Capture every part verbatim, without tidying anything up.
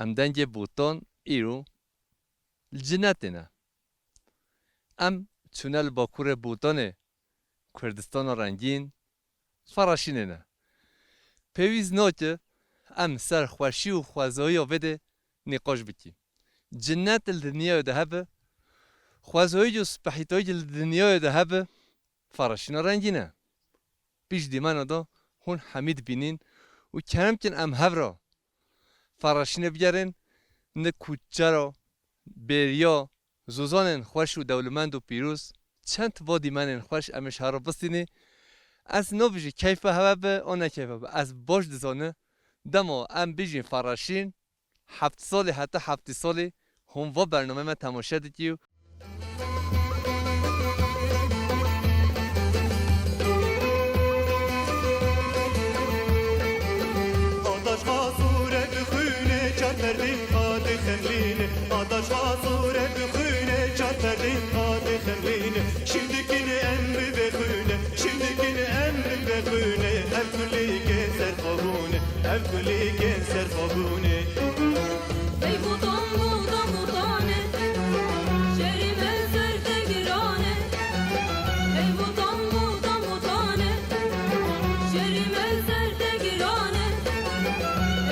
Em dengê Bûton îro li cinetê ne. Em çûne li Bakurê Bûtonê, Kurdistana rengîn, Feraşînê ne. Pêwîst nake em ser xweşî û xwezayî ya vê de nîqaş bikî. Cinet li dinyayê de hebe, xwezayî û spehîtayî li dinyayê de hebe, Feraşîna rengîn e. Pişt dîmena de hûn hemî dibînin û kerem kin em hev re Feraşînê bigerin, ne ku çera bêriya zozanên xweş û dewlemend û pîroz, çend va dîmenên xweş em ê ji hev re bistînî. Ez nabijî keyfa hewe be, o ne keyfa be. Ez baş dizane, dema em bijîn Feraşîn, heft salî heta heftî salî hûn va bernameyê me temaşe dikî û Ataş xasûre dixwîne, çar ferdên xatê xemlîne. Ataş xasûre dixwîne, çar ferdên xatê xemlîne. Şimdikin em bi vexwîne, şimdikin em bi vexwîne. Ev kulîkên serxwe bûne, ev kulîkên serxwe bûne. Ey Botan, Botan, Botan e, şerî me ser te giran e. Ey Botan, Botan, Botan e, şerî me ser te giran e.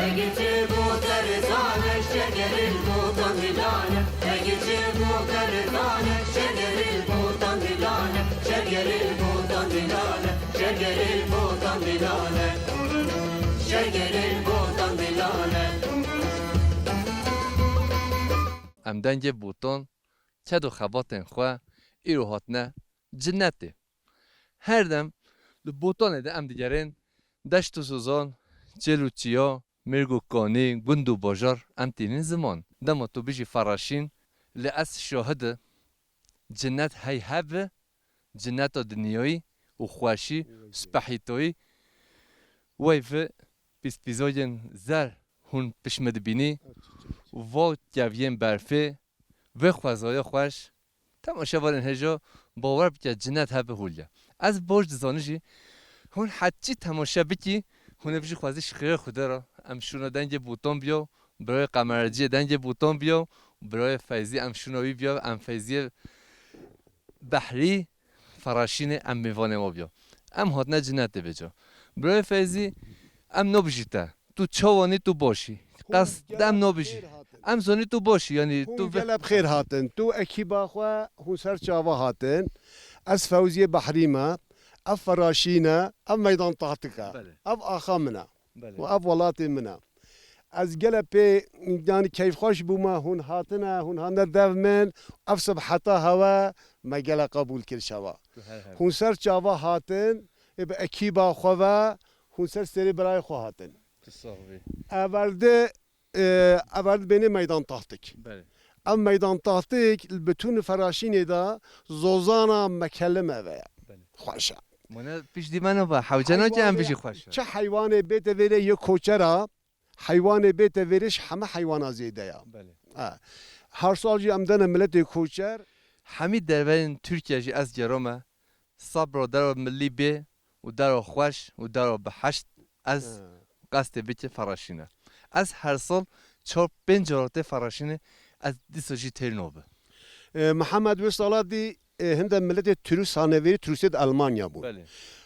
Ey giçê Botan rizan e, şegerê Botan dilan e. Ey giçê Botan rizan e, şegerê Botan dilan e. Şegerê Botan dilan e. Şegerê Botan dilan e. Şegerê Botan dilan e. Em dengê Botan, ked û xebatên xwe îro hatine cinetê. Her dem li Botanê de em digerin, deşt û zozan, çêl û çiya, mêrg û kanî, gund û bajar em tînin ziman. Dema tu bijî Feraşîn, lê ez şahid e, cinet hey hebe, cineta dinyayî û xweşî, spehîtoyî, wey vi pîspîzoyên zer hûn pişt me dibînî, va keviyên berfê, vê xwezaya xweş, temaşevanên hêja, bawer bike cinet hebe hûliye. Ez baş dizanî jî, hûn heçî temaşe bikî, hûn ê bijî xwezî ji xêrê Xwedê re. Em şûna dengê Botan biya, birayê Qemerciyê dengê Botan biya, birayê Feyzî em şûna wî biya, em Feyziyê Behrî Feraşînê em mêvanê we biya. Em hatine cinetê vêca. Birayê Feyzî, em nabijî te. Tu çawanî, tu başî. Qas de em nabijî. Em zanî tu başî, yanî tu Hûn gelek bi xêr hatin. Tu ekîba xwe, hûn ser çava hatin. Ez Fewziyê Behrî me. Ev Feraşîn e. Ev Meydan Tahtik e. Belê. Ev axa min e. Belê. Û ev welatê min e. Ez gelek pê, yanî keyfxweş bûme, hûn hatine, hûn hatine dev min, ev sibheta hewe me gelek qebûl kir şeva. Tu her her. Hûn ser çava hatin, ê bi ekîba xwe ve, hûn ser serê birayê xwe hatin. Tu sax bî. Everde, e, everde bênê Meydan Tahtik. Belê. Ev Meydan Tahtik li bütün Feraşînê de zozana mekelim eve ye. Belê. Xweş e. Mane pişt dîmena ve, hewce nake em bijî xweş e. Çi heywanê bête vêrê yê koçera, heywanê bête vêrê ji heme heywana zêde ya. Belê. Ha. Her sal jî em dene miletê koçer. Hemî derveyên Tirkiye jî ez gerome. Sabra dera milî bê û dera xweş û dera biheşt ez Ha. qestê bike Feraşîne. Ez her sal çar pênc cara tê Feraşîne, ez dîsa jî têr nabe. E, Mihemed wê sala dî, e, hinde miletê turist hanevêrî turistê di Elmanya bûn. Belê.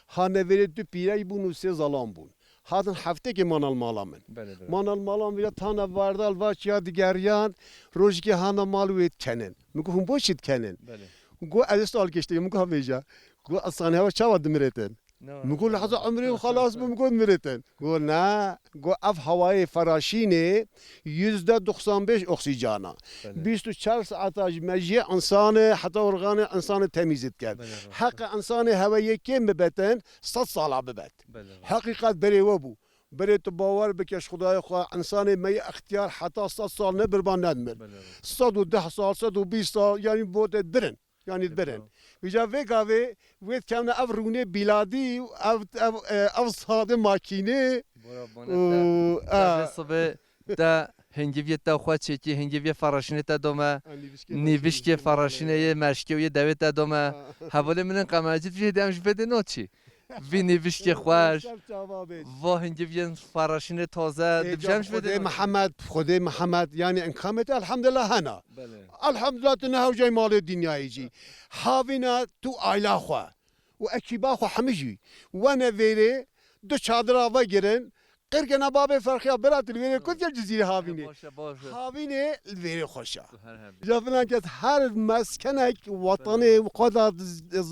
Hanevêrê du pîrey bûn û sê zalan bûn. Hatin heftekê mana li mala min. Belê, belê. Mana li mala min, vêca tane vardal va çiya digeriyan, rojekê hana mal wê dikenin. Min got, hûn bo çi dikenin? Belê. Got, ez ê sal giştî, min got, ha vêca. Got, insanê hewa çawa dimirêtin? Ne var? Min got, lehza umrê xelas bû, min got, dimirêtin. Got, ne. Got, ev hewayê Feraşînê yüzde doksan beş oksîjana. Belê. Bîst û çar saeta ji mejiyê insanê heta organê insanê temîz diket. Belê, rast. Heqê insanê hewe yê kêm bibetin, sed sala bibet. Belê, rast. Heqîqet berê we bû. Berê tu bawer bike ji Xwedayê xwe, insanê me yê extiyar heta sed sal ne birban nedimir. Belê, rast. Sed û deh sal, sed û bîst sal, yanî bote dirin. Yanî dibirin. Bravo. Vêca vê gavê wê dikevne ev rûnê bîladî û ev, ev, e, ev sadê makînê. Bora bone û, te. Te a. Vê sibê te hingiviyê te xwe çêkî, hingiviyê Feraşînê te dome. Ha, nîvişkê Nîvişkê Feraşînê Feraşînê yê, merşkê û yê dewê te dome. Ha. Hevalê min in Qemercî jê de em ji vê de naçî. Vînî vişkê xweş. Ser çava bê. Va hingiviyên faraşînê taze. Ê, dibijên ji vê Xwedê dê Mihemed, Xwedê Mihemed, yanî enkamê te elhamdulillah hena. Belê. Elhamdulillah tu ne hewceyê malê dinyayê jî. Havîna tu aila xwe û ekîba xwe hemî jî wene vêrê, du çadira vegirin, qirkena babê ferxiya bira tu li vêrê kut ya Cizîrê Havînê. Baş e, baş e. Havînê li vêrê xweş e. Tu her hebî. Ja filan kes her meskenek wetanê xwe da,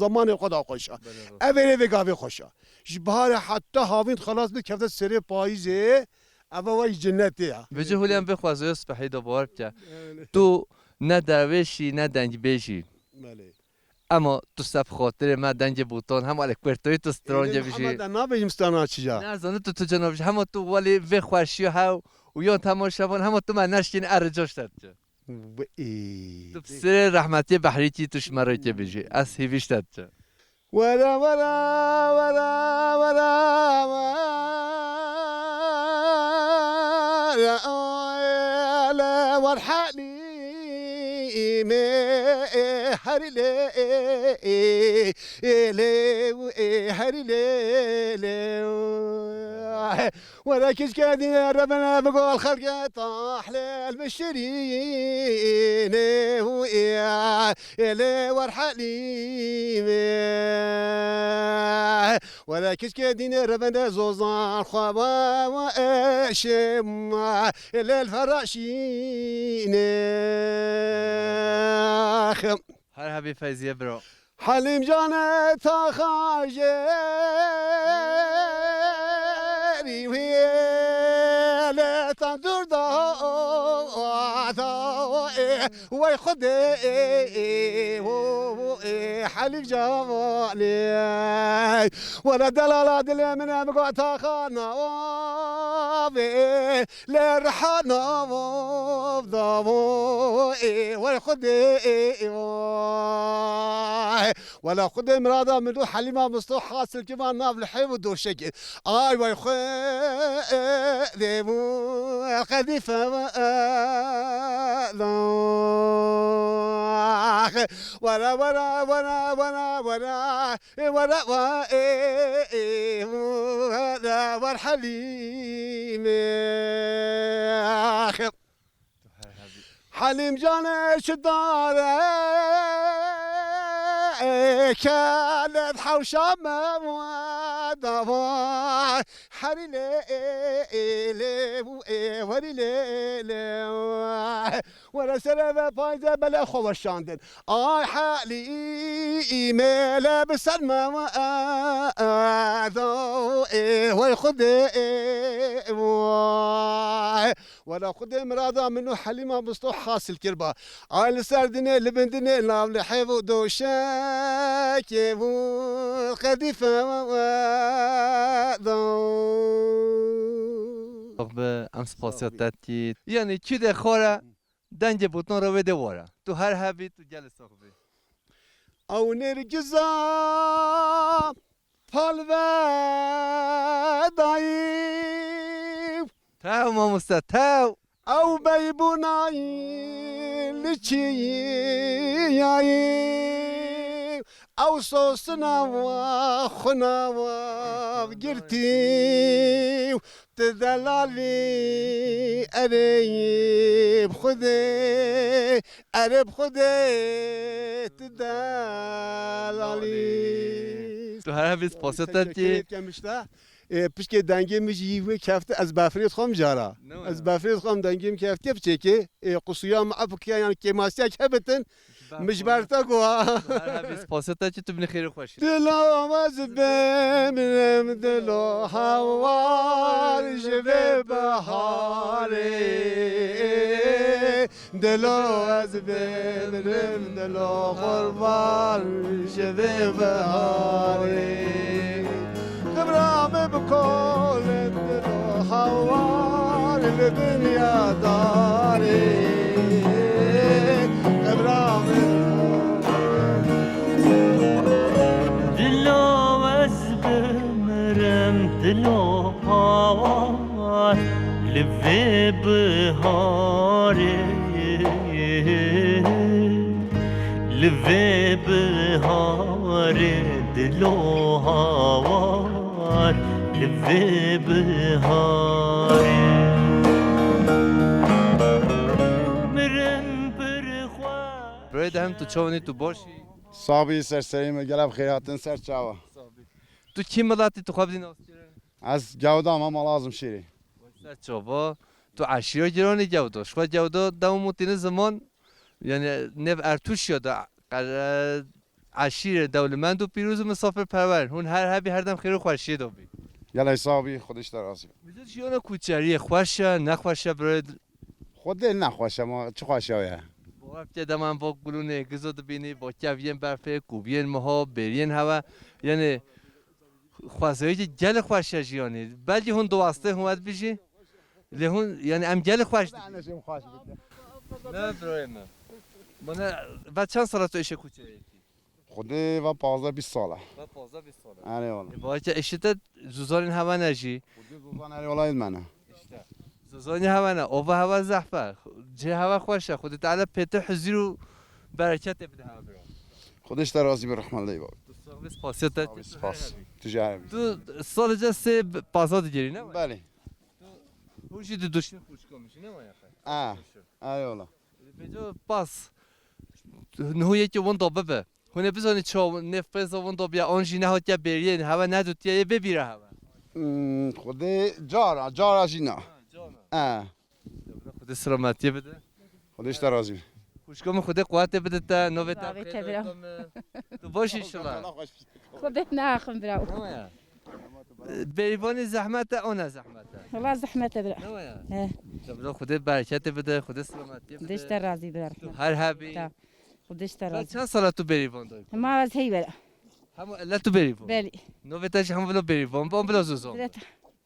zemanê xwe da xweş e. Belê, belê. Ev vêrê vê gavê xweş e. Ji biharê heta havîn xelas bi kevte serê payîzê, ev e wey cennetê ya. Vêce Hûlyan bê xwezayê spehî de bawer bike. Öyle. Tu ne dervêşî, ne dengbêjî. Belê. Ema tu seb xatirê me dengê botan, hema li kurtoyê tu strange bijî. Ê, Mihemed, ez nabêjim strana çi ya. Ne, ez zanim tu, tu cana bijî. Hema tu welê vê xweşiya hew û yan temaşevan, hema tu me neşkîn, erê caş te diçe. Wê, ê. Tu bi sirê rehmetiyê Behrîkî tu ji me re kê bijî. Ez hêvî ji te diçe. Were, were, were, were, were, were, were, were, Helîmê, herî lê, lê, herî lê, lê. Were kişkê dîne rebene bi gol xelkê tahlil bi şirînê û ê, lê wer Helîmê. Were kişkê dîne rebene zozan xwe ve, ve eşê me. Lê li feraşînê. Her hebî Feyziye bro. Helîm canê taxa jêrî wî lê tendur da, da, ê, wey Xwedê, ê, ê, o, ê, Helîm canê. Were delala dilê min e, min got taxa navê. Lê reha nav davo, ê, wey Xwedê, ê, vay. Wela Xwedê mirada min û Helîma Musto hasil kima nav li hêv û doşekê. Ay wey Xwedê bû, qedîfe ve, were, were, were, were, were. Ê were we, ê, ê, were wer Helîmê. Helîm canê çi dare, ê, kelet hewşa me we dava. Herî lê, ê, ê, lê, ê, werî lê, lê. Were serê ve payze bele xwe weşandin. Ay Helîmê lê bi ser me da, ê, wey Xwedê, ê, way. Were Xwedê mirada min û Helîma Musto hasil kirba. Ay li ser dinê, li bin dinê, nav li hêv û doşekê bû, qedîfe da. Bi em spasiya te dikî. Yanî kî de xwara Dengê botan re wê dê were. Tu her hebî, tu gelê sax bî. Ew nêrgiza palve dayî. Tew mamoste, tew. Ew beybûnayî li çiyayî. Ew sosina wa xwina wa girtî. Tu delalî, erê bi Xwedê, erê bi Xwedê, tu delalî. Tu her hebî, spasiya te dikî. Teşekkür ederim işte. Ê, pişkê dengê min jî wê kefte, ez befrê dixwam cara. Ne were? Ez befrê dixwam, dengê min keftiye piçekê. Ê, qusûya me ef bike, yani kêmasiyek hebitin. Min ji ber te got. Her hebî, spasiya te dikî, tu binê xêr û xweşî. Dilo ez bimrim, dilo hawar ji vê biharê. Dilo ez bimrim, dilo qurban ji vê biharê. Qibra min bi kolin dilo hawar li dinya darê. Qibra min. Dilo ez bimrim, dilo hawar li vê biharê. Li vê biharê Dilo hawar li vê biharê. Mirin pir xweş. Birayê de hem tu çawanî, tu baş î? Sax bî, ser serê me, gelek xêr hatin, ser çava. Sax bî. Tu kî miletî, tu xwe bidî nas kirin? Ez Gewda me, mala Azimşêrê. Ser çava. Tu eşîra giranî Gewda. Ji xwe Gewda dewam û tîne ziman, yani nêv Ertûşiya de qere-, eşîrê dewlemend û pîroz û misafirperwer in. Hûn her hebî her dem xêr û xweşiyê de bî. Gelek sax bî, Xwedê ji te razî be. Vêca jiyana kuçeriyê xweş e, nexweş e birayê? Xwedê nexweş e, ma çi xweş e ya. Bawer bike dema em va gul û nêgizo dibînî, va keviyên berfê, kûbiyên miha, bêriyên hewe. Yani xwezayekî gelek xweş e jiyanê. Belkî hûn diwestê hûn we dibîjî. Lê hûn, yani em gelek xweş dibîn. Ne birayê me. Bana, ve çend sala tu êşe kuçeriyekî? Xwedê ve pazdeh bîst sal e. Ve pazdeh bîst sal e. Erê wala. E, belkî êşê te zozanên hewe ne jî. Xwedê zozan erê wala êd me ne. İşte. Zozanê hewe ne, ova hewe zehf e. Cihê hewe xweş e. Xwedê Teala pê te huzur û bereketê bide hewe bira. Xwedê ji te razî be, rehmet lê bab. Tu sax bî, spasiya te. Sax bî, spas. Tu jî her hebî. Tu salê ca sê pazdeh digirî, ne? Belê. Hûn jî didoşin xwişka min jî, ne waya xwe? A, eyvallah. Vêca pas. Niho yekê winda bibe. Hûn ê bizanî çawa nêv pêza winda biya, an jî nehatiye bêriyê, hewe nedûtiye yê bê bîra hewe. Hmm, Xwedê cara, cara jî na. Ha, cara. E. Xwedê selametiyê bide. Xwedê ji te razî be. Xwişka min, Xwedê quwetê bide te, navê te. Navê te bira. Tu baş î inşallah. Xwedê neaxin bira. Tamam ya. Berîvanê zehmet e, o ne zehmet e? Wela zehmet e bira. Ne waya? He. Te bila Xwedê bereketê bide, Xwedê selametiyê bide. Xwedê ji te razî bira. Tu her hebî. Ta. Xwedê ji te razî. Çend sala tu berîvan dayî? Hema ez hey bira. Hema elle tu berîvan? Belî. Navê te jî hema bila berîvan, ban bila zozan. Hizret.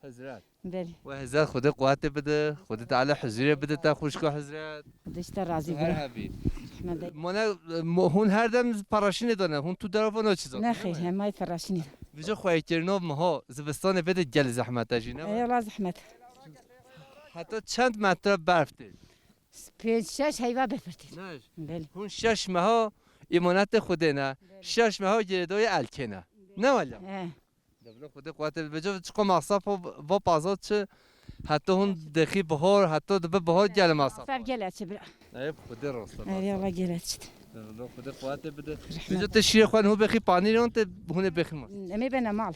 Hizret. Belê. We Hizret, Xwedê quwetê bide, Xwedê Teala huzurê bide te xwişka Hizret. Xwedê ji te razî be. Her hebî. Rehmet. Mane, mo-, hûn her dem peraşînê de ne, hûn tu dera vana çi zat? Nexêr, hema peraşînê de. Vêca xweyîkirina miha, zivistanê vê de gelek zehmet e jî, ne? Ey, wela zehmet. Heta çend metre berf tê? Pênc şeş heyva berf tê. Ne? Belê. Hûn şeş meha îmanetê Xwedê ne, şeş meha girêdayî elkê ne. Ne wele? He. Deblo Xwedê quwetê bide. Vêca çiqa masraf o, va pazdeh çi, heta hûn dixî bihar, heta dibe bihar gelek masraf. Masraf gelek çi bira. Ey, Xwedê rast e. Ey, Allah gelek çi. Deblo Xwedê quwetê bide. Rehmet. Vêca te şîrê xwe hûn bêxî panîr yan te hûn ê bêxî mal? Em ê bene mal.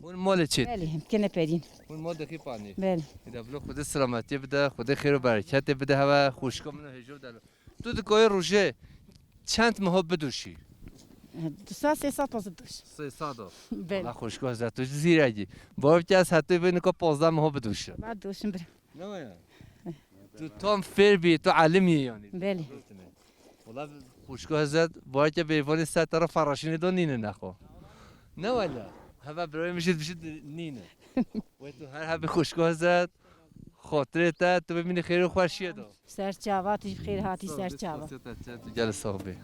Hûn malê çi? Belê, em kene perîn. Hûn mal dixî panîr. Belê. Deblo Xwedê selametiyê bide, Xwedê xêr û bereketê bide hewe, xwişka min û hêjo delo. Tu dikayî rojê çend meha bidoşî? Du sed, sê sed pazdeh doş. Sê sed o. Belê. Wela xwişka Hizret, tu zîrekî. Bawer bike ez heta vê nika pazdeh meha bidoşim. Ba doşim bira. Ne waya? Tu tam fêr bî, tu elim yî yanî. Belê. Wela xwişka Hizret, bawer bike berîvanê ser te re feraşînê de nîne nexwe. Ne wela? Heve birayê min jî dibêjî nîne. Wê tu her hebî xwişka Hizret, xatirê te, tu bimînî xêr û xweşiyê de. Ser çava, tu jî bi xêr hatî ser çava. Spas, spas, tu gelek sax bî.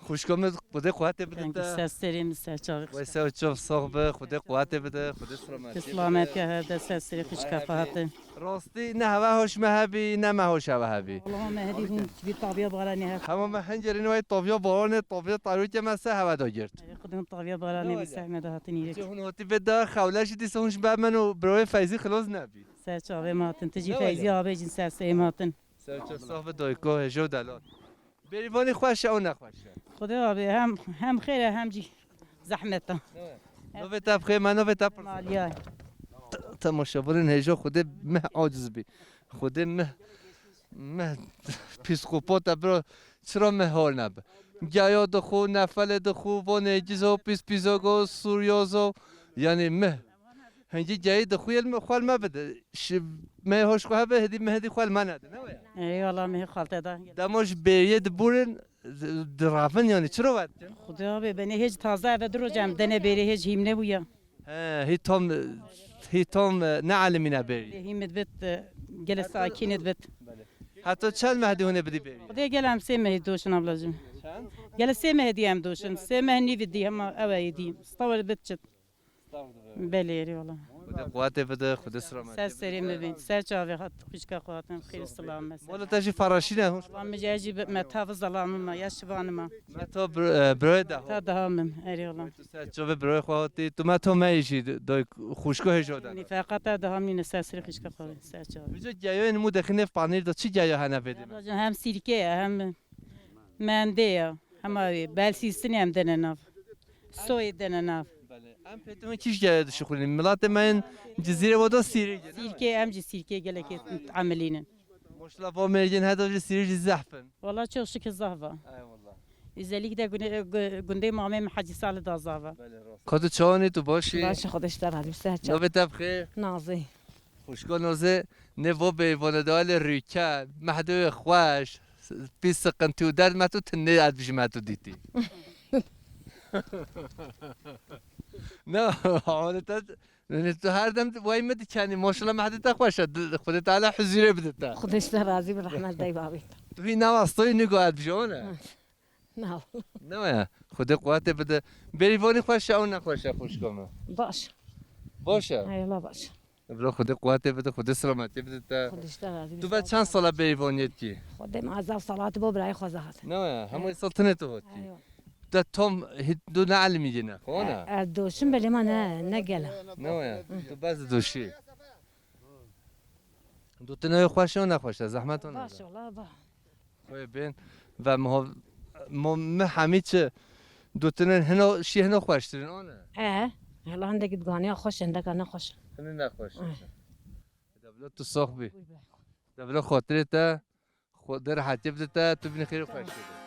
Xwişka min, Xwedê quwetê bide te. Ser serê min, ser çavê. Wey ser çav sax be, Xwedê quwetê bide, Xwedê selametiyê bide. Selametiyê her de ser serê xwişka Fatê. Rastî ne heve hoş me hebî, ne me hoş heve hebî. Allah me hedî hûn vî taviya baranê her. Hema me hencerî ne wey taviya baranê, taviya tarûkê me se heve da girt. Xwedê hûn taviya baranê vî sehme de hatin îrek. Hûn hatî vê de xewle jî dîsa hûn ji ber min û birayê Feyzî xilas nebî. Ser çavê me hatin, tu jî Feyzî abê jî ser serê me hatin. Ser çav sax be dayko, hêjo delal. Berîvanê xweş e û nexweş e? Xwedê abê hem, hem xêr e hem jî zehmet e. Navê te bi xêr me, navê te pir. Maliye. Te-, temaşevanên hêja Xwedê meh aciz bî. Xwedê meh, meh psîkopat e bira, çira meh hal nebe. Geya dixwe, nefelê dixwe, va nêgizo, pîs pîzogo, sûryozo. Yanî meh. Hingî geyî di xwî xwel me bide. Şi me hoş xwe hebe, hidî me hidî xwel me nede, ne waya? Eyvallah, me xwel te da. Dema ji bêriyê diburin, di-, direvin yanî, çiro vet? Xuda be, benê hêj taze eve du roja em dene bêrê hêj hîm nebûya. He, hî tam, hî tam, e, ne elimîne bêrî. Hîm dibit, e, gele sakin dibit. Belê. Heta çend meh dî hûn ê bidî bêrî? Xwedê gel em sê mehî doşin ablacığım. Çend? Gele sê meh dî em doşin. Sê meh nîv dî hema ew ê dî. Stawir bit çit. Belê, erê wala. Xwedê quwetê bide, Xwedê selametiyê bide. Ser serê min bin, ser çavê hat, xwişka xwe hatin, xêr selamet. Mola te jî Faraşîn e, hoş. Wa min jî, ez jî bi meta ve zelamim me, ya şivanim me. Meto bir, e, birayê daha. Ta daha min, erê ola. Tu ser çavê birayê xwe hatî, tu meto me jî doy xwişko hêjo de. Nîfeqa te daha min ser serê xwişka xwe, ser çavê. Vîca geyoyên mû dexîne panîr de, çi geyo hene vêdê me? Ablacığım, hem sirke ye, hem mende ye, hema wê. Belsîstinê em dene nav. Soyê dene nav. Belê. Em pêtivin kîş geyo dişixulîn? Milatê me yên Cizîrê ve de sîrê ye, ne? Sirke, em jî sirke gelekê emelînin. Maşallah, va mêrgên heta jî sîrê jî zehf in. Wala çok şükür zahva. Eyvallah. Özellikle güne, gü-, günde Mamê Hacı Salih da zahva. Belê, rast. Ka tu çawanî, tu başî? Baş, Xwedê ji te razî be, ser çav. Navê te bi xêr? Nazî. Xwişka Nazî, nê vo beyvane de alê rûke, mehdû xweş, pîs sıkıntı û derd me tu tinê ez bijî me tu dîtî. Ne, hawlê te, yani tu her dem wey mi dikenî, maşallah mehdê te xweş e, di-, Xwedê Teala huzurê bide te. Xwedê ji te razî be, rehmet dey babê te. Tu hî nava stoyî nîgo ez bijî, ne? Na. Ne ya, Xwedê quwetê bide. Bêrîvanî xweş e û nexweş e, xwişka me? Baş. Baş e? Eyvallah, baş. Bila Xwedê quwetê bide, Xwedê selametiyê bide te. Xwedê ji te razî be. Tu ve çend sala bêrîvaniyê dikî? Xwedê me hezar salat bo birayê xwe zahat. Ne ya, hemû sal tinê tu hatî. Eyvallah. Te tom hît du ne elimî yene, xo ne? Ez doşim belê ma ne, ne gela. Ne ya, tu bez doşî. Dotine xweş e û nexweş e, zehmet û ne? Baş ola ba. Xwê bên ve miho-, mo-, mi hemî çi dotinin hino, şî hino xweştirin, o ne? E, hela hindekî diganiya xweş, hindeka nexweş. Hini nexweş. E. Devlet tu sox bî. Devlet xotirê te, xo-, de rehetiyê bide te, tu bînî xêr û xweşiyê de.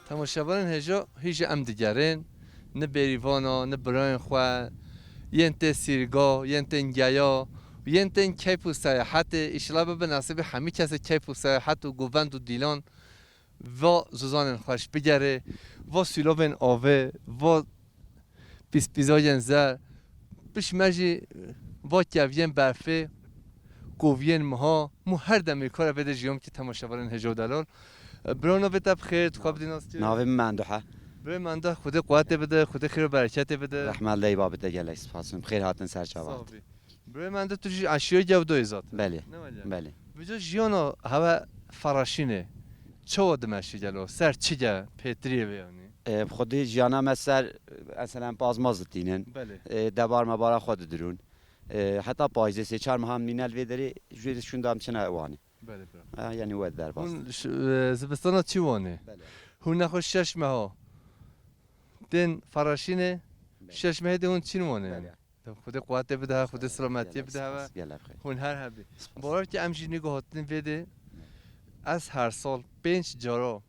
Temaşevanên hêja, hîje em digerin, ni bêrîvana, ni birayên xwe, yên tê sîrga, yên tên geya, yên tên keyf û seyahetê, îşillah bibe nesîbê hemî kesê keyf û seyahet û govend û dîlan va zozanên xweş bigerê, va sîlovên avê, va pîspîzayên zer, pişt me jî va keviyên berfê, koviyên miha, mû her demê kara vê de jiyom ki temaşevanên hêja û delal. Bira navê te bi xêr, tu xwe bidî nas kir. Navê min Menduh e. Birê Menduh, Xwedê quwetê bide, Xwedê xêr û bereketê bide. Rehmet ley babê te, gelek spas. Bi xêr hatin ser çava. Sağ ol. Birê Menduh, tu jî eşîra Gewdoyê zaten. Belê. Ne wele? Belê. Vêca jiyana hewe Faraşînê çawa dimeşî gelo? Ser çi ge pêtiriyê vê yanî? E, bi xwedî jiyana me ser, mesela, em pazmaz ditînin. Belê. E, debar me bara xwe didirûn. E, heta payîzê sê çar meha em nîne li vê derê, ji wê şûnda em çine wanê. Belê, bira. Ha, yanî we derbas. Hûn ş-, e, zivistana çi wanê? Belê. Hûn nexwe şeş meha tên Faraşînê, belê, şeş mehê de hûn çîn wanê yanî? Belê. Xwedê quwetê bide, Xwedê selametiyê bide hewe. Gelek spas, gelek xêr. Hûn her hebî. Spas. Bawer ki em jî nîgo hatin vê de. Ez her sal pênc cara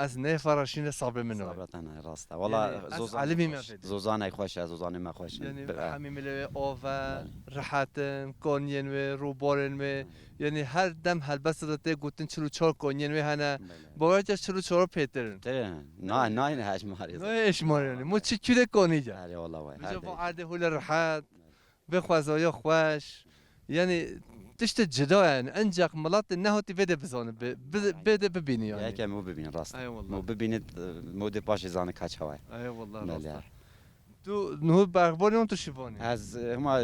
ez nê Faraşînê sabrê min nayê. Sabra te nayê, rast e. Wala, yanî, ez zozan alimî me xweş, fêdî. Zozanê xweş e, zozanê me xweş e. Yanî, bi-, hemî milê wê av e, belê, rehet in, kaniyên wê, rûbarên wê. Belê. Yanî, her dem helbesta de tê gotin çil û çar kaniyên wê hene. Belê. Bawer ke çil û çar pêtir in. Tê, na-, nayne hejmarê. Nayê hejmarê yanî. Mo çi kî de kanî ye. Erê, wala vay, her de. Vêca va erdê hûle rehet. Vê xwezaya xweş. Yanî tiştê cida ye. Encax miletê nehatî vê de bizane, bi, bi, bê de bibînî yanî. Yeke mo bibîn, rast. Eyvallah. Mo bibînî, mo dê paşê zane ka çawa ye. Eyvallah, rast e. Belê. Tu nuhû berxvanî an tu şivanî? Ez, e, hema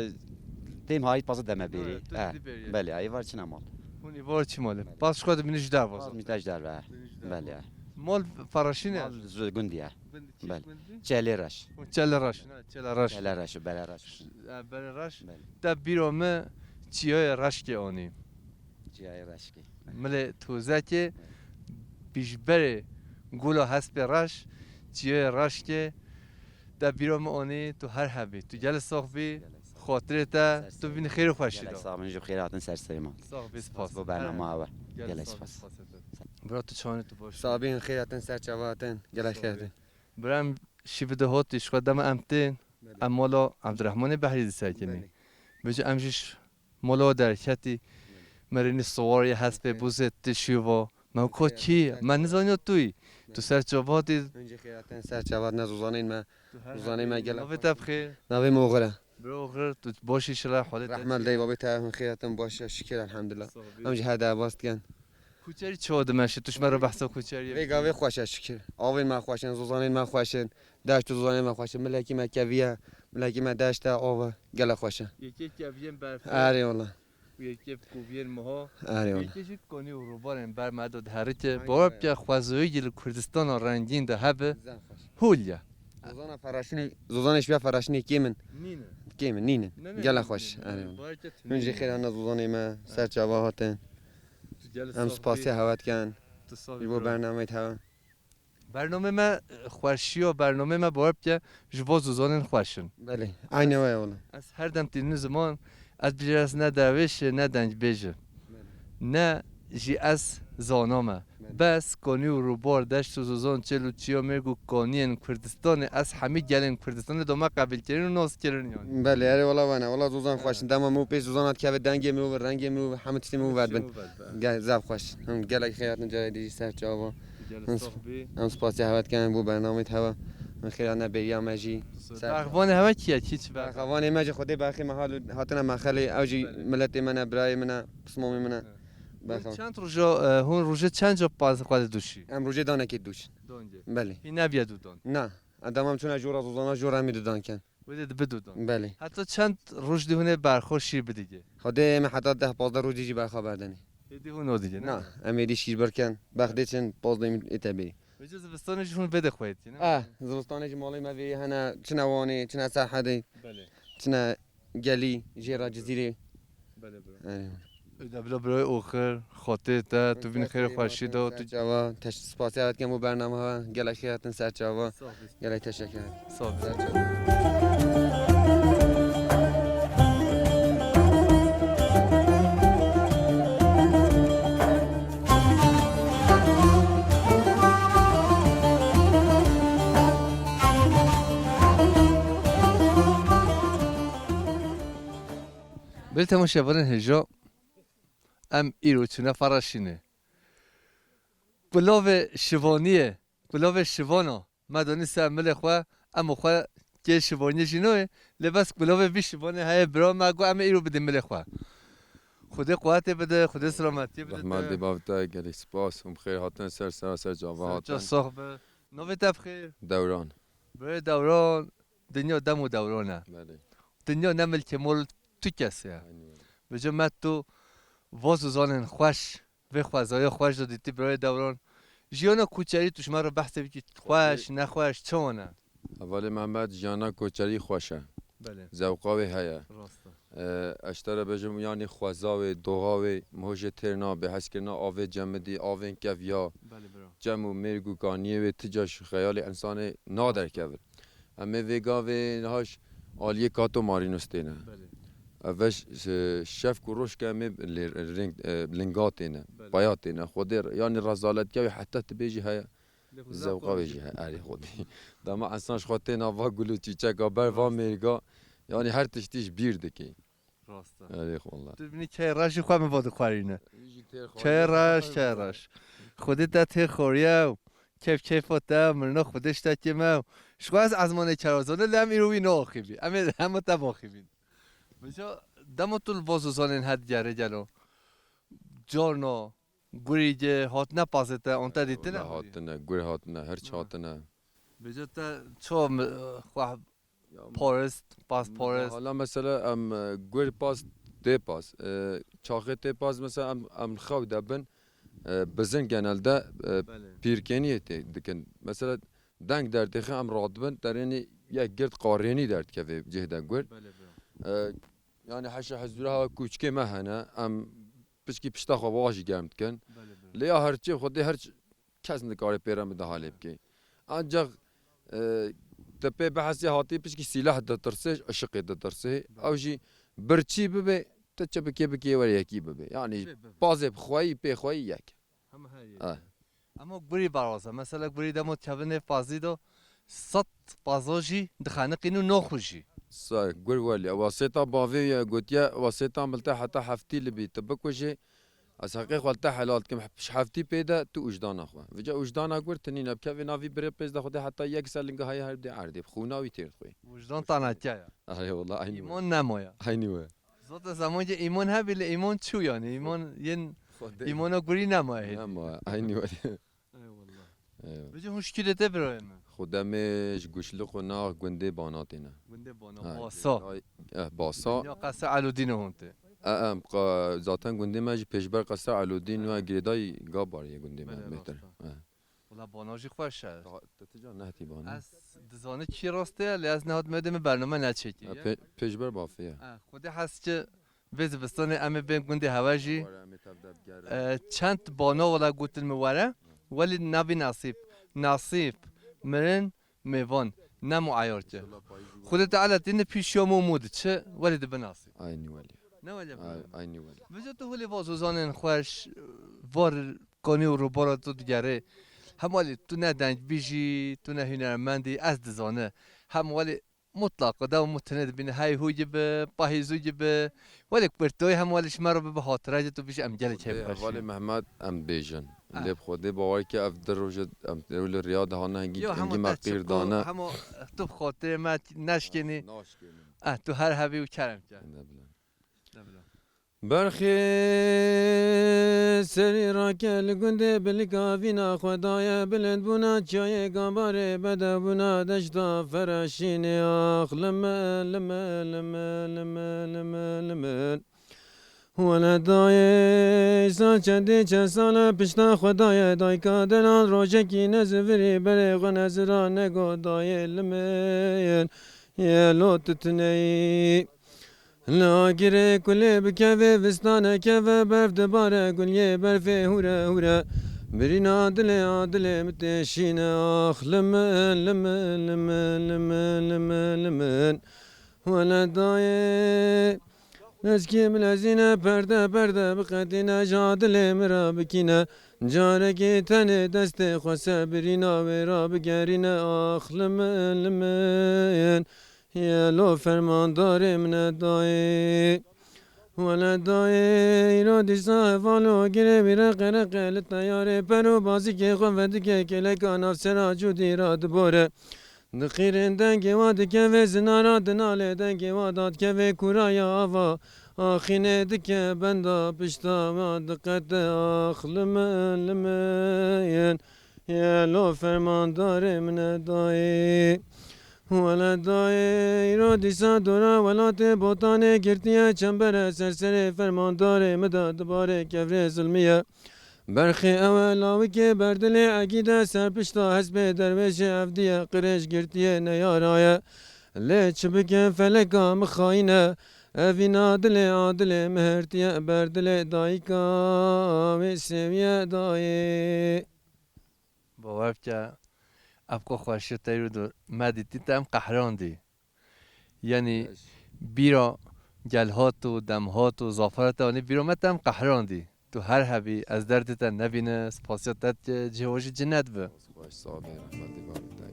têm hayît paza deme bêrî. Evet, tu, eh, dibêrî. Belê, êvar çine mal. Hûn êvar çi malê? Belê. Pas xwe dibînî ji derve. Pas mîte ji derve, eh. Belê. Mal Faraşîn e? Mal zu-, gundî ye. Gundî, çi gundî? Belê. Çelê reş. Çelê reş, ne, çelê reş. Çelê reş, belê reş. E, belê reş. Belê. Te bîra mi çiyayê reşkê anî. Çiyayê reşkê. Milê tozekê, belê, pîşberê gula hespê reş, çiyayê reşkê. Te bîra mi anî, tu her hebî. Tu gelê sax bî. Gelê sax. Xatirê te, tu bînî xêr û xweşî de. Gelek sax bin, ji xêr hatin ser serê me. Sax bî, spas. Spas bo bernama we. Gelek spas. Bira, tu çawanî, tu baş? Sax bin, xêr hatin ser çava hatin. Gelek xêr hatin. Bira, em şî bi de hotî, ji xwe dema em tên, em mala Ebdurehmanê Behrî disekînî. Belê. Bêje em jî ji mala derketî, merînî siwar ye, hespê bûzê ti şîva. Me ko kî? Me nizaniya tu yî. Tu ser çava hatî. Hûn jî xêr hatin ser çava hatin, zozanên me. Zozanên me gelek. Navê te bi xêr? Navê min Oxir e. Bira Oxir, tu baş î, şila holê te? Rehmet lê babê te, hûn xêr hatin, baş e, şikir, elhamdulillah. Em jî her derbas dikin. Kuçerî çawa dimeşe? Tu ji me re behsa kuçeriyê bike. Vê gavê xweş e, şikir. Avên me xweş in, zozanên me xweş in. Deşt û zozanên me xweş in. Milekî me kevî ye. Milekî me deşt e, av e. Gelek xweş e. Yekê keviyên berf e. Erê wala. Û yekê bi koviyên miha. Erê wala. Yekê jî konî û rûbarên ber me de diherike. Aynen. Bawer bike xwezayî li Kurdistana rengîn de hebe. Zaf xweş. Hûl ye. Zozana Feraşinê, zozanê şiya Feraşinê kêm in. Nîne. Kêm in, nîne. Ne, ne, gelek xweş. Erê wala. Bawer bike tu nîne. Hûn jî xêr hatin, zozanê me ser çava hatin. Em spasiya hewe dikin. Tu sax bî, bro. Ji bo bernameyê te hewe. Bernamê me, e, xweşiya bernamê me, bawer bike, ji bo zozanên xweş in. Belê, aynê we ye wele. Ez her dem tînin ziman, ez bijêr, ez ne derwêş e, ne dengbêj e. Belê. Ne jî ez zana me. Belê. Bes konî û rûbar, deşt û zozan, çêl û çiya, mêrg û kaniyên Kurdistanê, ez hemî gelên Kurdistanê doma qebîlkirin û naskirin yani. Belê, erê wela wene, wela zozan xweş in. Dema min û pêş zozan hat keve dengê min û rengê min û hemî tiştê min û vedbin. Gel, zaf xweş. Him gelek xêr hatin carê dî jî ser çava. Gelek sax bî. Em spasiya hewe dikin bo bernameyê hewe. Em xêr hatine bêriya me jî. Berxvanê hewe kî ye? Kî çi berxvan? Berxvanê me jî Xwedê berxê me hal hatine mexelê. Ew jî miletê me ne, birayê min e, pismamê min e. Berxan. Hûn çend roja, e, hûn rojê çend ca paz xwe didûşî? Em rojê danekê dûşin. Dongê. Belê. Hî nebiye dudan? Na. Em dema em çûne jora zozana, jora em ê dudan ken. Wê dê dibe dudan. Belê. Heta çend roj dê hûn ê berxwe şîr bidigê? Xwedê em ê heta deh pazdeh roj dî jî berxwe berdenê. Êdî hûn odigê, ne? Na, em êdî şîr birken, bexdê çin pazdeh min ê te bêrî. Vêca zivistanê jî hûn vê de xwe yê tî, ne? Eh, zivistanê jî malê me vê hene, çine Wanê, çine Serhedê, belê, çine Gelî, jê re Cizîrê. Belê bro. Erê. Ê de bila birayê Oxir, xatirê te, tu bînî xêr û xweşî de, tu... Ser çava, teş-, spasiya dikim bo bernama we, gelek xêr hatin ser çava. Sağ ol. Gelek teşekkür ederim. Sağ ol. Ser çava. Belê temaşevanên hêja, em îro çûne Feraşînê. Kulavê şivaniyê, kulavê şivana me danî ser milê xwe, em û xwe kê şivaniyê jî nayê, lê bes kulavê vî şivanê heye bira me, got em ê îro bidê milê xwe. Xwedê quwetê bide, Xwedê selametiyê bide te. Rehmet dê bav te, gelek spas, hûn bi xêr hatin ser sera ser çava hatin. Ser çava sax be. Navê te bi xêr? Dewran. Birayê Dewran, dinya dem û dewran e. Belê. Dinya ne milkê mol tu kes e. Aynen öyle. Vêca me tu va zozanên xweş, vê xwezaya xweş de dîtî birayê Dewran. Jiyana koçerî tu ji me re behsê bikî, xweş, nexweş, çawan e? Hevalê Mehmet, jiyana koçerî xweş e. Belê. Zewqa wê heye. Rast e. Ee, ez ji te re bêjim, yanî xweza wê, doğa wê, mihojê têr nabe, hezkirina avê cemidî, avên keviya, belê bro, cem û mêrg û kaniyê wê ti ca ji xeyalê insanê naderkevin. Em ê vê gavê niha ji aliyê Kato Marînos têne. Belê. Ev ve ş-, ş-, şevk û roj ke em ê lê reng, e, linga têne, belê, paya têne. Xwedê, yanî rezaletke wê heta tu bêjî heye. Lê xwe zewqa wê jî heye, erê xwedî. Dema insan ji xwe têna va gul û çîçeka ber va mêrga, yanî her tiştî ji bîr dikê. Rast e. Erê xwala. Tu binî key reş jî xwe min va dixwarîne. Key reş, key reş. Xwedê te tê xwariye û keyf keyfa te, mirina Xwedê ji te kêm e. Ji xwe ez ezmanê kerazan e, lê em îro wî naaxivî. Em ê hema te baxivîn. Vêca dema tu li va zozanên het gerê gelo. Carna, gurî ge hatine pazê te, an te dîtine? Wele hatine, gur hatine, hirç hatine. Vêca te çawa mi-, xwe parist, paz parist? Hala mesela em, e, gur paz, tê paz. E, çaxê tê paz mesela em, em xew de bin, e, bizin genelde, e, belê, pîrkeniyê tê dikin. Mesela deng derdêxe em radibin, derênî yek gird qarênî derdikeve cih de gur. Belê, belê. E, yanî heşa hezûra hewa kûçikê me hene, em piçkî pişta xwe bi wa jî germ dikin. Belê, belê. Lê ya hirçê xwedê hirç kes nikare pê re min de halê bike. Ancak, e, Te pê bihesê hatî pişkî sîleh ditirsê, ji işiqê ditirsê. Belê. Ew jî birçî bibe, te çi bikê bikê were yekî bibe. Yanî pê bibe. Pazê bi xweyî, pê xweyî yek. Hema her yek. Eh. Ama gurî baroza. Mesela gurî demo kevin nêv pazî do, sed pazo jî dixeniqîn û noxu jî. Sa, gur welî. Wasêta bavê ye gotiye, wasêta min te heta heftî li bî tu bikujê. Ez heqê xwe li te helal dikim, ji heftî pê de tu ûjdana xwe. Vêca ûjdana gur tinîne, bi kevê navî birê pêz de xwedê heta yek ser linga heye her dê erdê, bi xûna wî têr dixwê. Wijdan tana tiya ya. Erê wela, eynî we. Îmon nemoya. Eynî we. Zaten zeman ki îmon hebî, lê îmon çû yani, îmon yên Xwedê. Îmona gurî nema hêdî. Nema, eynî we. Eyvallah. Eyvallah. Vêca hûn ji kî de te birayê min? Xwedê me ji Guşlix û nax gundê Banatê ne. Gundê Bana, ha, Basa. Ay, eh, Basa. Ya qesra Elûdîn hûn tê. E, em, qa-, zaten gundê me jî pêşber qesra Elûdîn ve girêdayî Gabarê ye gundê me, belê, bêhtir. Rast e. E. Wela Bana jî xweş e. Ta-, te ti car nehetî Bana? Ez dizane kî rast e, lê ez nehat me dê min bername neçêkî. E, ye. Pê-, pêşber bafê ye. E, Xwedê hez ki vê zivistanê em ê bên gundê hewe jî. Were em ê tev de bigerin. E, çend Bana wela gotin min were, welî nebî nasîb. Nasîb, mirin, mêvan, ne muayar ki. Xwedê Teala tîne pîşiya min û min diçi, welî dibe nasîb. Aynî welî. Ne welî. Ay-, aynî welî. Vêca tu holê vazozanên xweş, var kanî û rûbara tu digerê. Hem welî tu ne dengbîj î, tu ne hunermend î, ez dizane. Hem welî mutlaq dew mutine dibîne, hey hû gibi, pahîzû gibi. Welê kurtoyê hem welê ji me re bibe hatire ji tu bijî em gelek Xwedê kêfxweş hevalê in. Mehmet em bêjin. Ah. Lê bi Xwedê bawer ke ev di roje em li riya de hane hingî, yo, hingî hema me te qîr çiqo, dane. Hema tu bi xatirê me neşkênî. Naşkênim. Eh, tu her hebî û kerem ke. Ne bila. Ne bila. Berxê serî rake li gundê bilika vîna xwe daye, bilind bûna çiyayê Gabarê, bedew bûna deşta Fereşînê. Ax limil, limil, limil. Wele dayê, îsa çendî çend sal e pişta xwe daye dayika delal, rojekî nezivirî berê xwe nezira nego dayê limil, yê lo tu tuneyî. Li agirê kulê bikeve, vistane keve, berf dibare, guliyê berfê hûre hûre. Birîna dilê a dilê min têşîne, ax limil, limil, limil, limil, limil, limil. Wele dayê, lezkî bilezîne, perde perde biqetîne, ja dilê min re bikîne. Carekê tenê destê xwe ser birîna wê re bigerîne, ax limil, limil. Yê lo fermandarê min e dayê. Wele dayê, îro dîsa heval û agirê wî reqe reqe li teyarê, per û bazikê xwe vedike, kêleka nav sera cûdî ra dibore. Di qîrên dengê wa dikeve, zinara dinalê dengê wa dadikeve, kûraya ava axînê dike, benda pişta wa diqete, ax limil, limil. Yê lo fermandarê min e dayê. Wele dayê, îro dîsa dora welatê Botanê girtiye, çembere ser serê fermandarê min de dibare, kevrê zilmiye. Berxê ew e lawikê berdilê egîde, ser pişta hespê derwêşê evdiye, qirêj girtiye neyaraye. Lê çi bike feleka min xayîn e, evîna dilê adilê min hertiye, berdilê dayika wê sêwiye dayê. Bawer bike, ev ku xweşiya te îro di me dîtî, te em qehrandî. Yanî bîra gelhat û demhat û zafara te anî bîra me, te em qehrandî. Tu her hebî, ez derdê te nebîne, spasiya te dike, cihê we jî cinet bi. Xweş, sax be, rehmetê bavê te.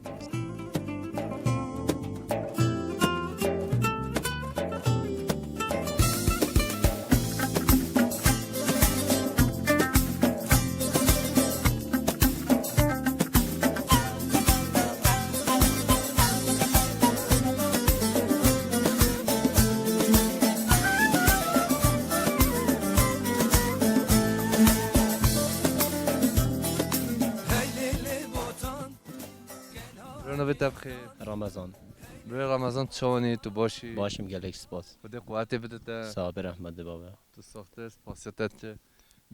Rona bê te bi xêr. Ramazan. Birê Ramazan, çawanî, tu baş î? Baş im, gelek spas. Xwedê quwetê bide te. Sax be, rehmet li bavê. Tu saxtir, spasiya te dike.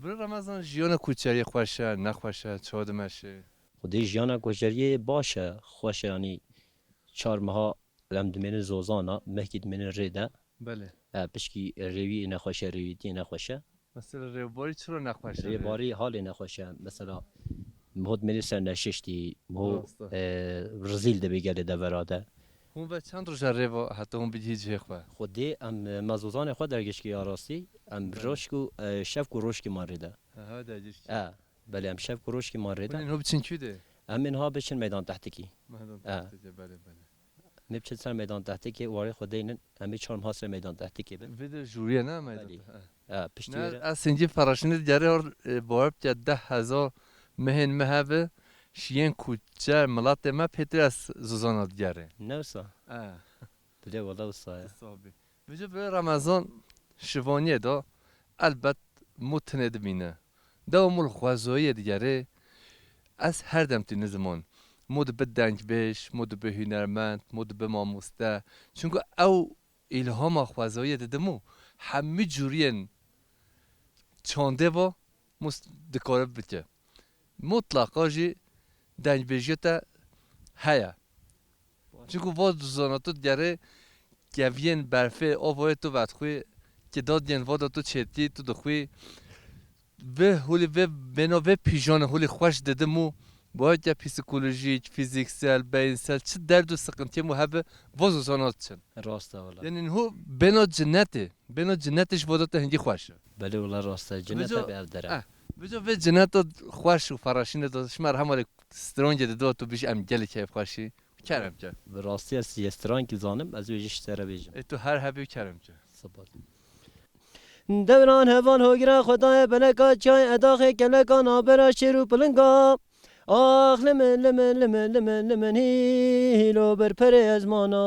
Birê Ramazan, jiyana koçeriyê xweş e, nexweş e, çawa dimeşê? Xwedê jiyana koçeriyê baş e, xweş e, yanî çar meha em dimênin zozana, mehkî dimênin rê de. Belê. E, pişkî rêwî nexweş e, rêwîtiyê nexweş e. Mesela rêbarî çira nexweş e? Rêbarî halê nexweş e. Mesela Hot mêrî ser neşiştî, ho, Rast e. e, rizîl dibî gelê devera de. Hûn ve çend roja rê ve heta hûn bigihî cihê xwe? Xwedê em, e, me zozanê xwe dergêş kiriya rastî. Em Belê. roj ku, e, şev ku roj kî man rê de. Aha, dergêş kiriya. E, belê em şev ku roj kî man rê de. Hûn ên ho biçin kû de? Em ên ha biçin meydan tehtikî. Meydan E. tehtikî, belê, belê. Em ê biçin ser meydan tehtikê, warê xwe deynin, em ê çar meha ser meydan tehtikê bin. Vê de jûriye ne meydan Belê. te-, e. E, piştî Ne, wê re- ez hincî feraşinê digerê or, e, bawer bike deh hezar mehên me hebe, şiyên kuçer milatê me pêtir ez zozana digerê. Ne wisa? E. Dilê wala wisa ye. Sabî. Vêca bi Remezan şivaniyê de elbet mû tinê dimîne. Dewa mû li xwezayiyê digerê, ez her dem tî niziman. Mû dibi dengbêj, mû dibi hunermend, mû dibi mamoste. Çunku ew îlhama xwezayiyê didim û hemî cûriyên çandê va mû s-, dikare bike. Mutlaqa jî dengbêjiya te heye. Çunku va zana tu digerê keviyên berfê, avayê tu vedixwî, ki dadiyên vada tu çêtî, tu dixwî. Vê holî, vê bêna vê pîjanê holî xweş didim û boyeke psîkolojîk, fîzîksel, beyinsel, çi derd û siqintiyê mû hebe, va zozana diçin. Rast e wala. Yanî ho bêna cinetê, bêna cinetê ji vada te hingî xweş e. Belê wala rast e, cineta Vêca, bi ev dere. eh, vêca vê cineta xweş û feraşînê de ji me re hemalê strongê dide tu bijî em gelê keyfxweşî. Kerem ke. Bi rastî ez yê strankî zanim, ez wê jî ji te re bêjim. Ê tu her hebî û kerem ke. Spas. Dewran heval hogira xwe daye beleka çay edaxê keleka nabera şêr û pilinga. Ax limin, limin, limin, limin, limin, hîlo ber perê ez mana.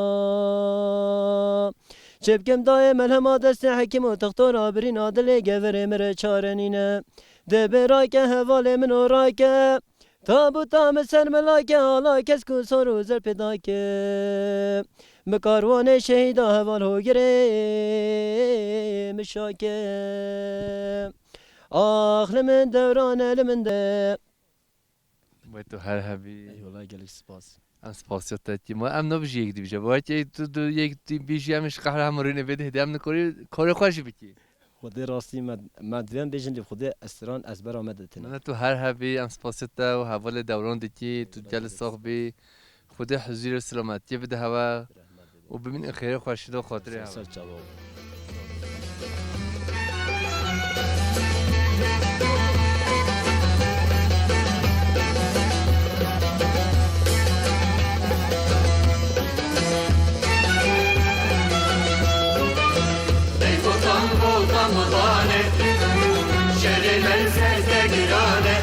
Çi bikim dayê melhema destê hekîm û textora birîna dilê geverê min re çare nîne. Dibê rake hevalê min û rake. Tabuta min ser milake, ala kes ku sor û zer pê dake. Bi karwanê şehîda heval hogirê mişake. Ax li min dewrane li min de. Wê tu her hebî. Eyvallah, gelek spas. Em spasiya te dikî. Ma em nabijî yek dibîje. Weke tu, tu yek dibîjî em ji qehra hemû rûnê vê dihê de em nikorî, korê xwe jî bikî. Xwedê rastî me, me divên bêjin lê Xwedê estiran ezbera me de tine. Mene tu her hebî, em spasiya te û hevalê dewran dikî, tu gel sax bî. Xwedê huzûr û selametiyê bide hewe. Û bimînin xêrê xweşî de xatirê hewe. Ser çava. Ey botan, botan, botanê, şerê me li ser te girane.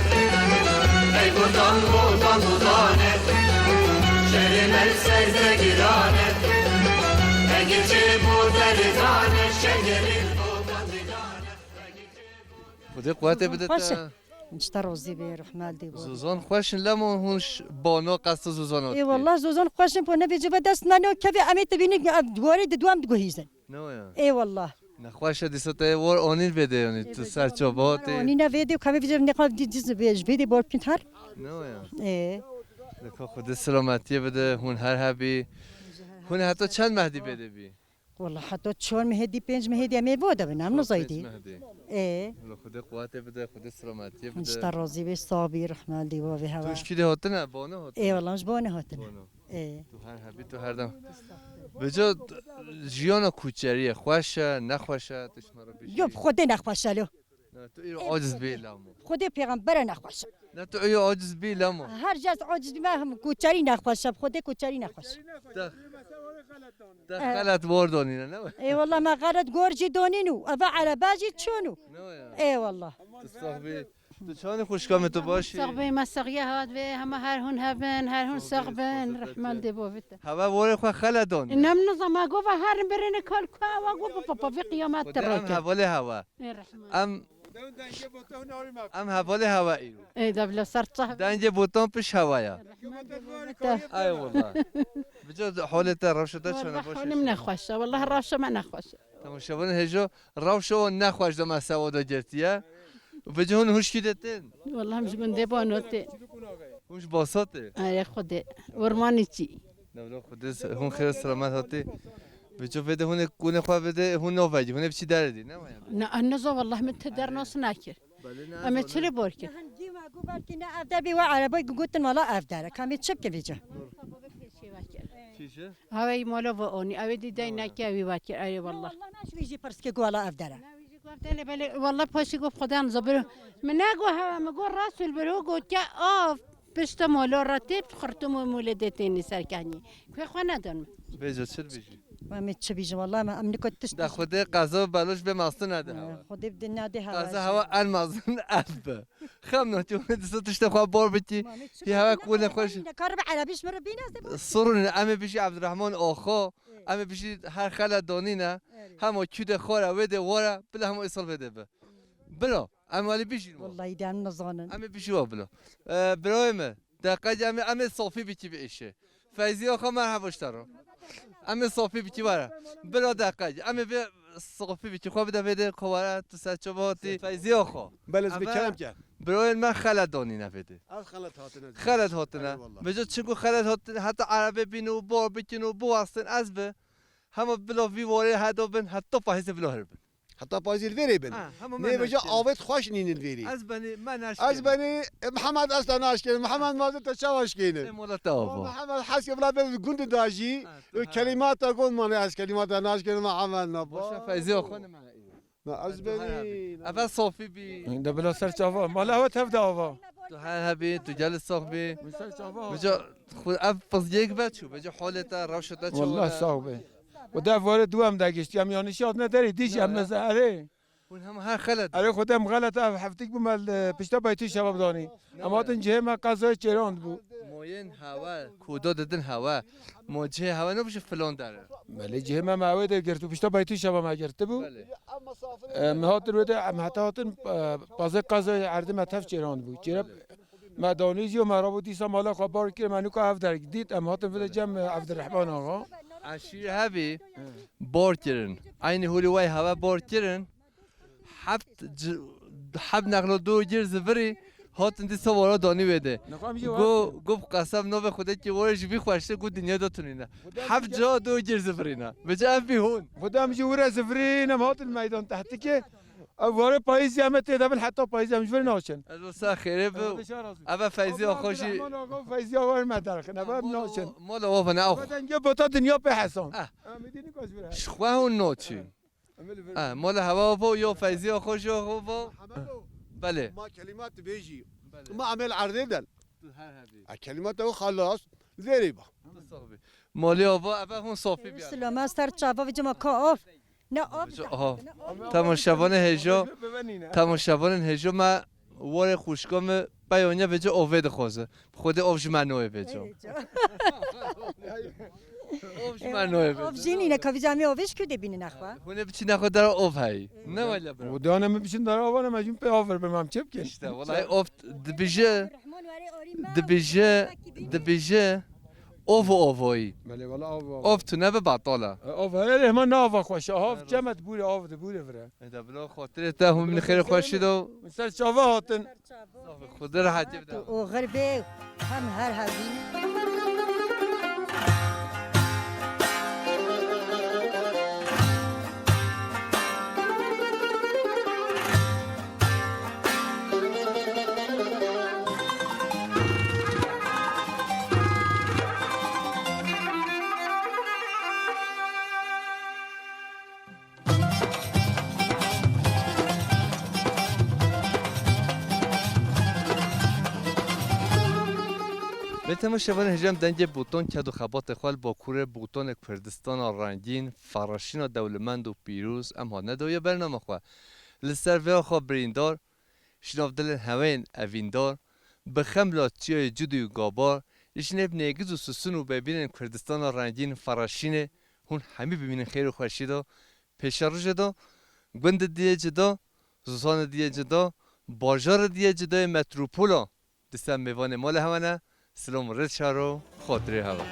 Ey botan, botan, botanê, şerê me li ser te girane. Eger çê bo te dizane, şengerî bo te dizane. Xwedê quwetê bide te. Xweş e. Ji te razî be, rehmet dê bo. Zozan xweş in, lema hûn ş-, bano qesta zozana Ê dikê. Wallah, zozan xweş in, po nevê cive dest nane û kevê em ê te bînin, ev duwarê di duam diguhîzin. Ne waya? Ê wallah. Nexweş e, dîsa te war anîn vê de, yanî tu ser çava hatî. Anîne vê de û kevê vî cive nexwe dî, dî, dî, ji vê de bor bikîn her. Ne waya? Ê. Leka Xwedê selametiyê bide, hûn her hebî. Hûn heta çend mehdî vê de bî? Wala heta çar mehê dî, pênc mehê dî em ê voda bin, em nizayî dî. Pênc mehê dî. Ê. Wala Xwedê quwetê bide, Xwedê selametiyê bide. Ji te razî be, sabî, rehmel dî, va vê hewa. Tu şkî dê hatine, bano hatine? Ê, wala ji bano hatine. Bano. Ê. Tu her hebî, tu her dem. Vêca jiyana kuçeriyê xweş e, nexweş e, tu ji me re bişî. Yo, bi Xwedê nexweş e lo. Ne, tu îro aciz bî lamo. Xwedê pêxembere nexweş e. Ne, tu îro aciz bî lamo. Her kes aciz bî, me him kuçerî nexweş e, bi Xwedê kuçerî nexweş e. Te, te xelet war donîne, ne? Ê wallah, me xelet gor jî donîn û eve erebe jî çûn û. Ne ya? Ê wallah. Tu sax bî. Tu çawanî xwişka min, tu baş î? Sax bî, me saxiye hat vê, hema her hûn hebin, her hûn sax bin, rehmel dê bo vite. Heve warê xwe xelet donî. Inem nizam, me gova herin birine kal ku, ewa go, papa, vê qiyamet Xwedê em reke. Hevalê hewe. Ê rehman. Em, em hevalê hewe îro. Ê, de bila ser çah. Dengê botan piş hewe ya. Rehman dê bo vite. Ay wallah. Bica holê te, rewşa te çene baş e? Halim nexweş e, wallah rewşa me nexweş e. Temaşevanên hêja, rewşa wan nexweş de me sewa de girtiye. Vêca hûn hûşkî de tên? Wallah, em ji gundê bano tên. Hûn ji Basatê? Erê Xwedê. Ormanî çî. Newla Xwedê se-, hûn xêr selamet hatî. Vêca vê de hûn ê kunê xwe vê de hûn navegî, hûn ê biçî derê dî, ne waya? Ne, ez niza wallah, min ti der nas nakir. Belê ne. Em ê çi lê bor kir? Ku belkî ne ev der bî we erebay ku gotin wala ev der e. Kamê çi bike vêca? Çî ji? Hawey mala ve onî. Ew ê dî dey neke wî vekir. Erê wallah. Wallah ne ji wî jî pirs ke ku wala ev der e. Ne wî jî gof dene belê. Wallah paşî gof Xweda em zobir. Min ne go hewe, min go Resul bir ho got ke av pişta mala re tê xirtum û mûlê dê tênî serkenî. Kuê xwe nedon min. Bêje çi bîjî? Ma me çi bîjim, wala me em niko tişt Da bîjim. Xwedê qeza û beloş bê mastin nede hewa. Xwedê bi dinya dê hewa Qeza jî. Hewa en mazin ev bi. Xem notî wê disa tiştê xwe bor bikî. Ma me çi Hi hewa bîjim, kulê em xwe ê jî. Ne kar bi erebî ji min re bîne, ez de bor. Sorun ne, em ê bijî Abdurrahman Oxo, Evet. Em ê bijî her xela donîne, Evet. Hema kûde xwe re wê dê were, bila hema îsal vê dê bi. Bila, em welî bijîn wa. Wallahî de em nizanin. Em ê bijî wa bila. Ee, birayê me, deqe em ê, em ê sofî bikî bi êşê. Feyziya xwe merheba ji te re. Em ê sofî bikî were. Bila deqe. Em ê vê sofî bikî xwe bide vê dê xwe were tu ser çava hatî. Feyziya xwe. Belê, ez bi Eve kerem ke. Birayên me xelet danîne vê dê. Ez xelet hatine. Xelet hatine. Eyvallah. Vêca çinku xelet hatine, heta erebê bîn û bor bikin û biwastin ez bi. Hema bila vî warê hedo bin, heta payîzê bila here bin. Heta payîzê li vêrê bin. Ha, hema me Nê vêca naşkêne. Avêt xweş nînin vêrê. Ez benî, me naşkêne. Ez benî, e, Mihemed ez te naşkêne. Mihemed mazê te çawa şkêne? Ê mola te ava. Mihemed hes ke bila bê gundin da jî, Ha, tu e, her kelîmata gon mane ez kelîmata naşkêne Mihemed na. Boşa feyzê xwe ne me. Na ez benî. Eve sofî bî. De bila ser çava. Mala hewe tev de ava. Tu her hebî, tu gelî sax bî. Min ser çava. Vêca xwe ev pizgiyek be çû. Vêca holê te, rewşê te çawa Wallah de? Sax be. Û dev were duwem de giştî. Em yanlış hatine derê. Dîj em meze erê. Hûn hem her xelet. Erê xwe dem xelet ev heftik bû me li pişta Beytû Şebab danî. Em hatin cihê me qezayê Çêran bû. Moyên hewe, kudo didin hewe. Mo cihê hewe ne bişi filon dere. Belê cihê me me ew ê de girt û pişta Beytû Şebab me girti bû. Belê. Em hatin wê de, em heta hatin, e, pazê qazayê erdî me tev Çêran bû. Çêra me danî jî û me rabû dîsa mala xwe bar kir, me nûka ev derg dît, em hatin vide cem, e, Evdirrehman Axa. Eşîr hebî bar kirin. Eynî hûlî wey hewe bar kirin. Heft ci-, heft nexlo dû gir zivirî, hatin dîsa wara danî wê de. Nexwe em jî Go, wextê. Go bi qesem navê Xwedê ki were ji vî xweştir ku dinya de tunîne. Heft ca dû gir zivirîne. Vêca ev bî hûn. Xwedê em jî were zivirîne, em hatin meydan tehtikê. Ev ware payîzê em ê tê de bin, heta payîzê em ji vir naçin. Ez wisa xêrê bi. Ev bişar razî. Ev feyziya xwe jî. Feyziya were me derxin, ev em naçin. Mola, mola wafane ew. Xwedê dengê bota dinya pê hesan. Ah. Em ê dînî ku ez vir he. Ji xwe hûn naçî. Ha, mola hewa vo yo feyziya xwe ji xwe vo. Belê. Ma kelimat dibêjî. Belê. Ma emel erdê del. Tu her hebî. A kelimat ew xalas. Verê ba. Tu sax bî. Molê vo eve hûn sofî biya. Silama ser çava vêca ma ka of. Ne of. Aha. Temaşevanê hêjo. Temaşevanên hêjo me warê xwişka me peyoniya vêca ovê dixwaze. Xwedê ov ji me noyê vêca. Ov ji me noyê vêca. Ov jî nîne, ka vîca em ê ovê ji ku dê bînin nexwe? Hûn ê biçî nexwe dera ov heyî. Ne wele bira. Û dane me biçin dara ova ne me jî pê ov ver be, me em çê bikin. İşte, welahi ov dibije, dibije, dibije, ov û ovoyî. Belê, wela ov, ov. Ov tu nebe batala. E, ov heye, hema ne ava xweş. Av Evet. Cemet bûre, av de bûre vire. Eda bila xatirê te hûn min xêr xweşî do. Min ser çava hatin. Xwedê rehetî bide. Tu oxir bê, hem her hevî. Bê temaşevanên hêja em dengê Botan ked û xebatê xwe li Bakurê Botanê Kurdistana rengîn, Feraşîna dewlemend û pîroz em hatine dawiya bernama xwe. Li ser vê axa birîndar, ji nav dilên heweyên evîndar, bi xemla çiyayê Cudî û Gabar, ji nêv nêgiz û sisin û bêbînên Kurdistana rengîn Feraşînê hûn hemî bimînin xêr û xweşî de, pêşerojê de, gundê diyê cida, zistanê diyê cida, bajarê diyê cida yê metropola, dîsa mêvanê mala hewa ne, silam û rêz şaro, xatirê hewa.